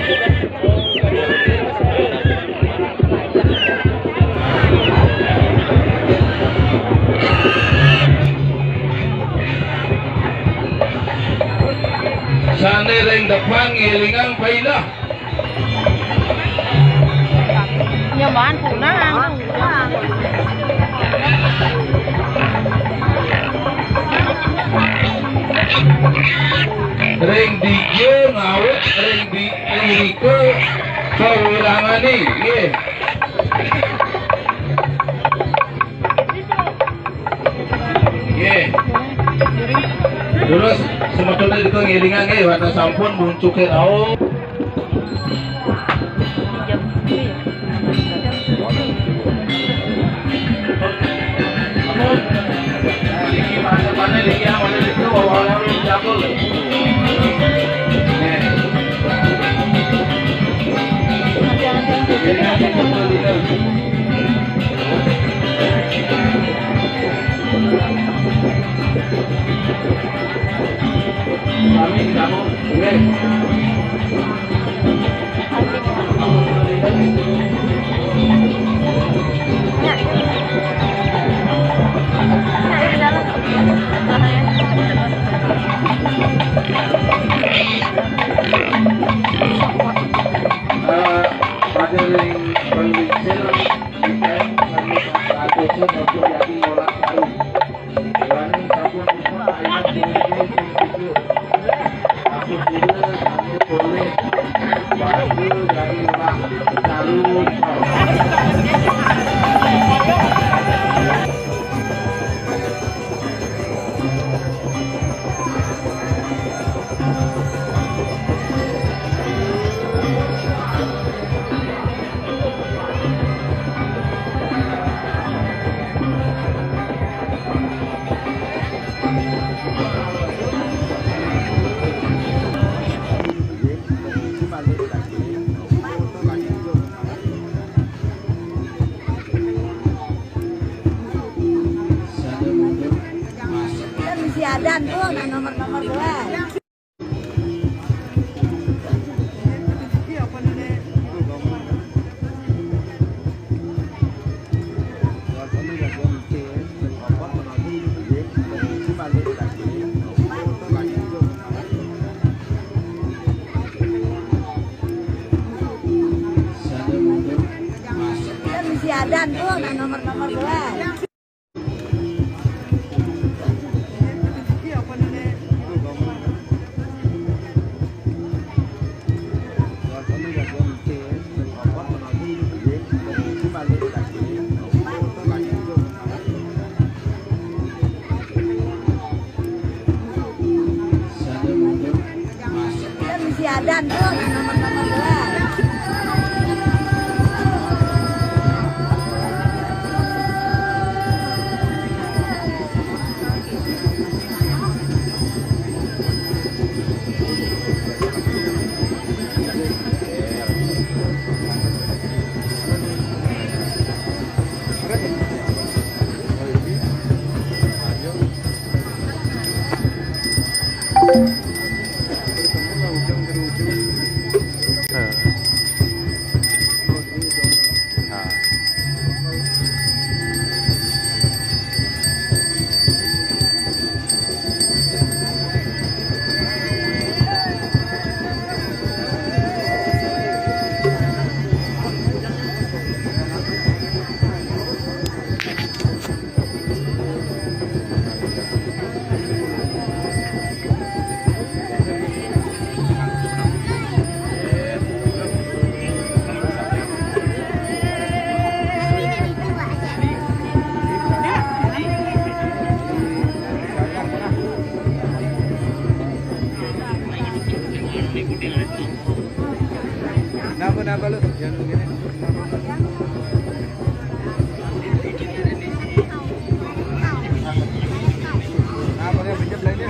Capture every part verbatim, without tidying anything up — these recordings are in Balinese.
Sané ring depan ngélingang pailah. Nyaman punah. Ring dija ngawit ring di irika kawilangané, nggih. Nggih. Terus semetoné dika ngélingang nggih, wantah sampun muncuké rauh. Eh, pada ring penglingsir, kita perlu satu untuk jadi orang baru. Kan misi adan tuh, nah, nomor-nomor dua. Kan misi adan tuh, nah, nomor-nomor dua. Kan misi adan tuh, nomor-nomor dua. Napa, napa lu? Jangan begini. Napa dia pinjam lainnya?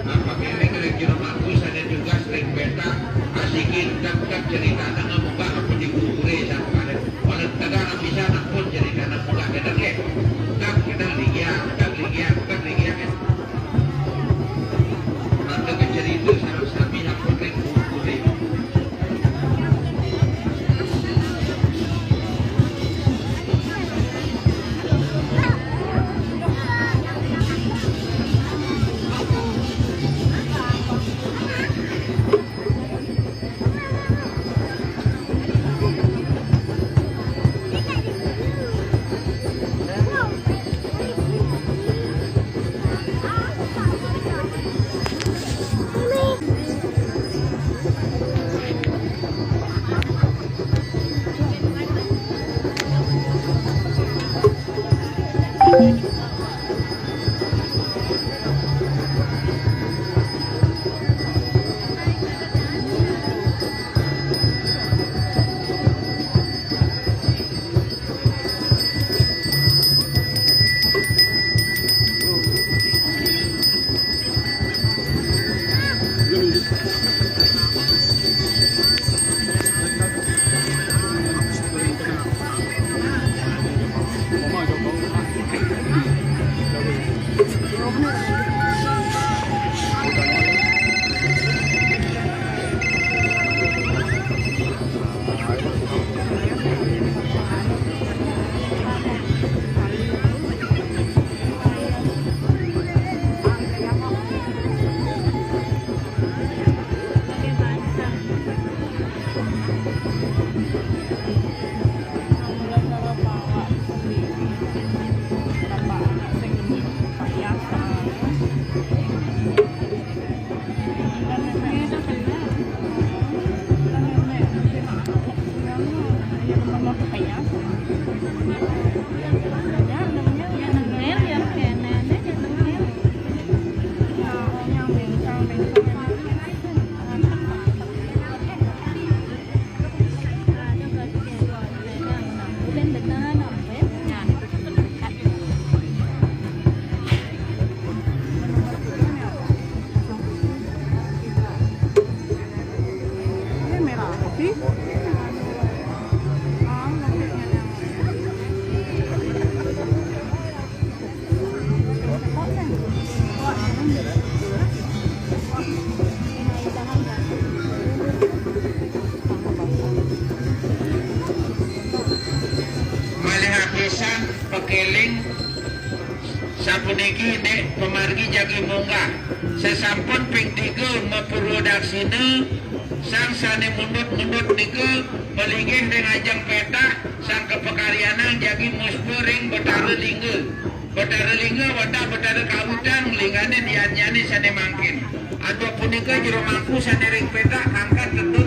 Apa kene kira-kira bagus ada juga sering beta asikin tetap cerita nang buka apa di kumpul sama ada. Kalau tegar bisa nak pun cerita nang buka kita ke. Tak kita lihat, tak lihat, tak lihat. Nanti ke cerita sama sami nak pun di kumpul. Malih apisan pakeling sapuniki, dek pamargi jagi munggah. Sasampun ping tiga mapurwa daksina, sang sane mundut-mundut nika malinggih ring ajeng petah, sang kapakaryanang jagi muspa ring Betara Lingga. Betara Lingga wantah Betara Kawitan, linggane dianjane sane mangkin. Antuk punika jero mangku sane ring petah angkat tetep